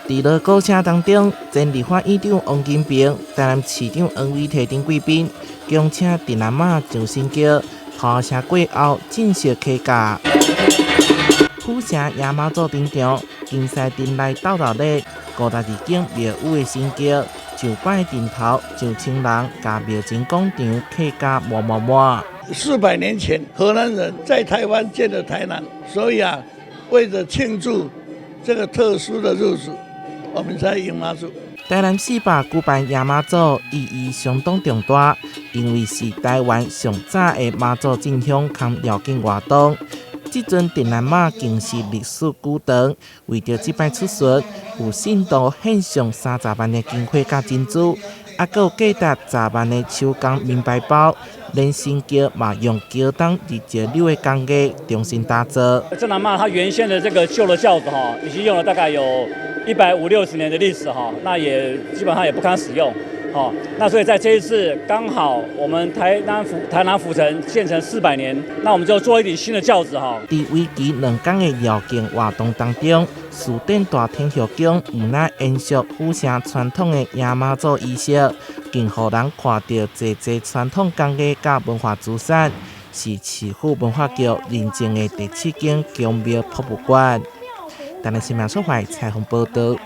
佇鑼鼓聲當中，前立法院長王金平、台南市長黃偉哲等貴賓，恭請鄭南媽上神轎，炮聲過後正式起駕。府城迎媽祖登場，金獅陣內鬥熱鬧，52間廟宇的神轎，上擺陣頭，上千人共廟前廣場客家滿滿滿。 400年前，荷蘭人在台灣建了台南，所以啊，為了慶祝這個特殊的日子，我們才迎媽祖。台南400舉辦迎媽祖意義相當重大，因為是台灣上早的媽祖進香崁繞境活動。這尊鄭南媽更是歷史古長，為著這擺出巡，有信徒獻上30萬的金塊佮珍珠，猶閣有價值十萬的手工名牌包，連神轎嘛用膠東日石榴的工藝重新打造。鄭南媽她原先的這個舊的轎子哈，已經用了大概有一百五六十年的歷史哈，那也基本上也不堪使用。好，那所以在這一次剛好我們台南府城建成400年，那我們就做一頂新的轎子哈。佇為期2天的繞境活動當中，士典大天后宮毋但延續府城傳統的迎媽祖儀式，更予人看著濟濟傳統工藝佮文化資產，是市府文化局認證的第七間宮廟博物館。台南新聞出懷採訪報導。